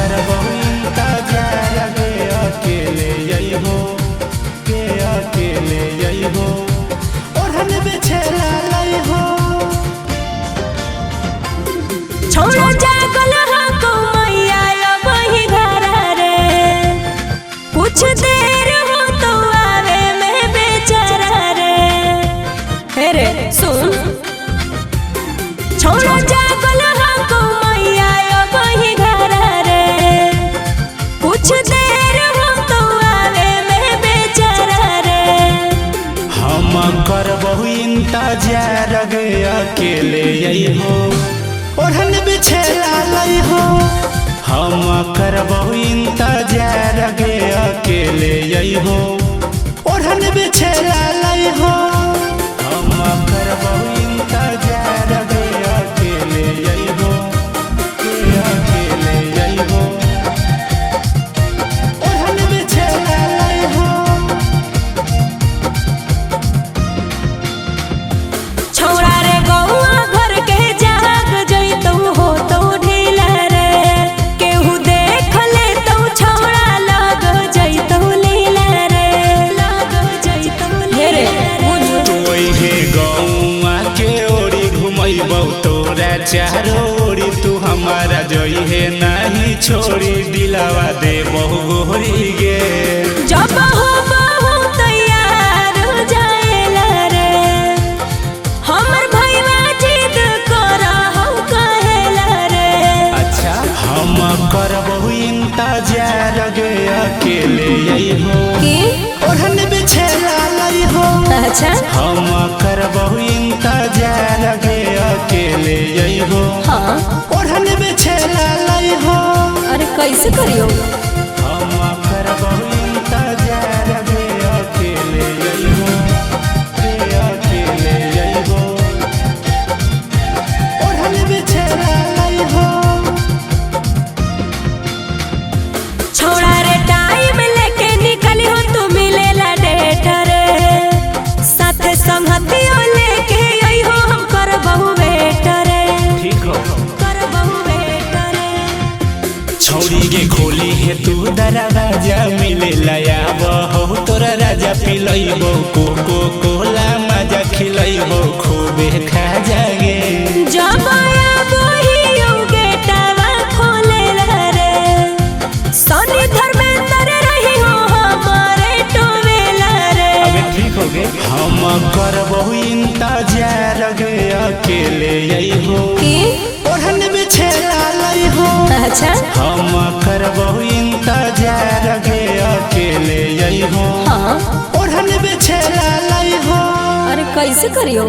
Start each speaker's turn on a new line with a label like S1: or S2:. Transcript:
S1: करबहु इंतजार गे अकेले अइहो के अकेले अइहो ओढ़न बिछेला लइहो।
S2: छोड़ा जागल हा कौमैया अबही घर रे, कुछ देर हो तो आवे में बेचारा रे। हे रे सुन, छोड़ा जागल हा कौमैया अबही घर रे, कुछ देर हो तो आवे में बेचारा रे।
S1: हम करबहु इंतजार गे अकेले अइहो ओढ़न बिछेला लइहो। हम करबहु इंतजार गे अकेले अइहो ओढ़न बिछेला लइहो। हम करबहु इंतजार गे अकेले अइहो के अकेले अइहो ओढ़न बिछेला लइहो।
S2: छोड़ा रे गौआ घर के जाग जइतौ हो तो ढीला रे, केहू देख लेतौ छोड़ा लग जइतौ लीला रे, लग जइतौ रे।
S1: तू हे गौआ के ओरी घुमैबौ तोरा चारो ओरी, तू हमारा जइहे नाही छोड़ी दिलावा दे बहु गोरी गे।
S2: जब हो बहु तैयार हो जाएला रे, हमर भैया जिद करहु कहेला रे।
S1: अच्छा हम करबहु इंतजार गे अकेले अइहो
S2: की
S1: ओढ़न बिछेला लइहो।
S2: अच्छा
S1: हम करबहु इंतजार गे अकेले अइहो
S2: हाँ,
S1: ओढ़न बिछेला लइहो।
S2: अरे कैसे करियो।
S1: हम करबहु इंतजार गे अकेले अइहो के अकेले अइहो ओढ़न बिछेला लइहो।
S2: छोड़ा रे टाइम लेके निकली हो तू मिलेला डेट रे, साथे संगतियों लेके आई हो हम करबहु वेट रे,
S1: ठीक हो
S2: करबहु वेट रे।
S1: छौरी के खोली है तू दरवाजा मिले लया बहू तोरा राजा पिलैबो कोको कोला मजा खिलैबो खूबे खा जागे।
S2: जब आबो गेटवा खोलेला रे, सनी धर्मेंद्र रही हो हमारे टोवेला रे।
S1: अबे ठीक हो गए। हम करबहु इंतजार गे अकेले अइहो
S2: की
S1: ओढ़न बिछेला लइहो।
S2: अच्छा
S1: हम करबहु इंतजार गे अकेले अइहो
S2: हाँ,
S1: ओढ़न बिछेला लइहो।
S2: अरे कैसे करियो।